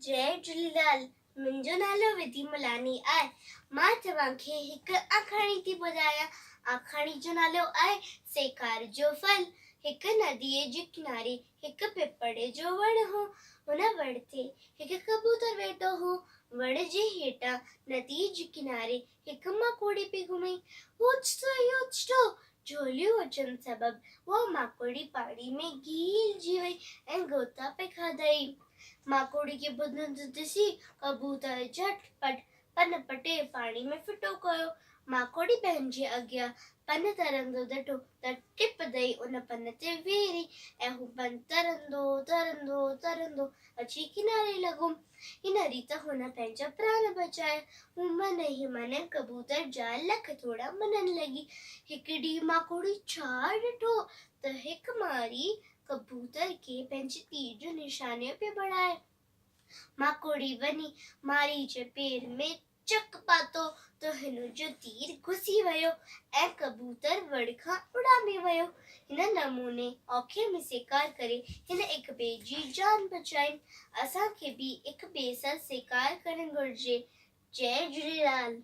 جئي جهوليلال منهنجو نالو وڌي ملاني آهي مان توهان کي هڪ آکاڻي ٿي ٻڌايان آکاڻي جو نالو آهي سيکار جو ڦل هڪ نديء جي ڪناري هڪ پپڙي جو وڻ هو ان وڻ تي هڪ ڪبوتر ويٺو هو وڻ جي هيٺان نديء جي ڪناري هڪ ماڪوڙي پئي گهمي. اوچتو ئي اوچتو جهوليون اچڻ سبب اها ماڪوڙي پاڻي ۾ گهيلجي وئي ۽ غوطا پئي کاڌائين. ماڪوڙي کي ٻڌندو ڏسي ڪبوتر جهٽ پٽ پن پٽي پاڻي ۾ ڦٽو ڪيو. ماڪوڙي پنهنجي اڳيان پن ترندو ڏٺو ته ٽپ ڏئي ان پن تي ويهي رهي ۽ هو پن ترندو ترندو ترندو اچي ڪناري لڳو. هن ريت هن پنهنجا پراڻ بچايا. هو من ئي من ڪبوتر جا لک ٿورا مڃڻ لڳي. هڪ ڏينهن ماڪوڙي ڇا ڏٺو ته هڪ ماري ڪبوتر کي پنهنجي تير جو نشانو پيو بڻائي. ماڪوڙي وڃي ماري جي پير ۾ چڪ پاتو ته هن جو تير گهسي ويو ۽ ڪبوتر وڙ کان اڏامي ويو. هن نموني اوکي ۾ سيکار ڪري هن هڪ ٻئي جي جان بچائي. اسان کي به هڪ ٻئي سان سيکار ڪرڻ گهرجي. جئي جهوليلال.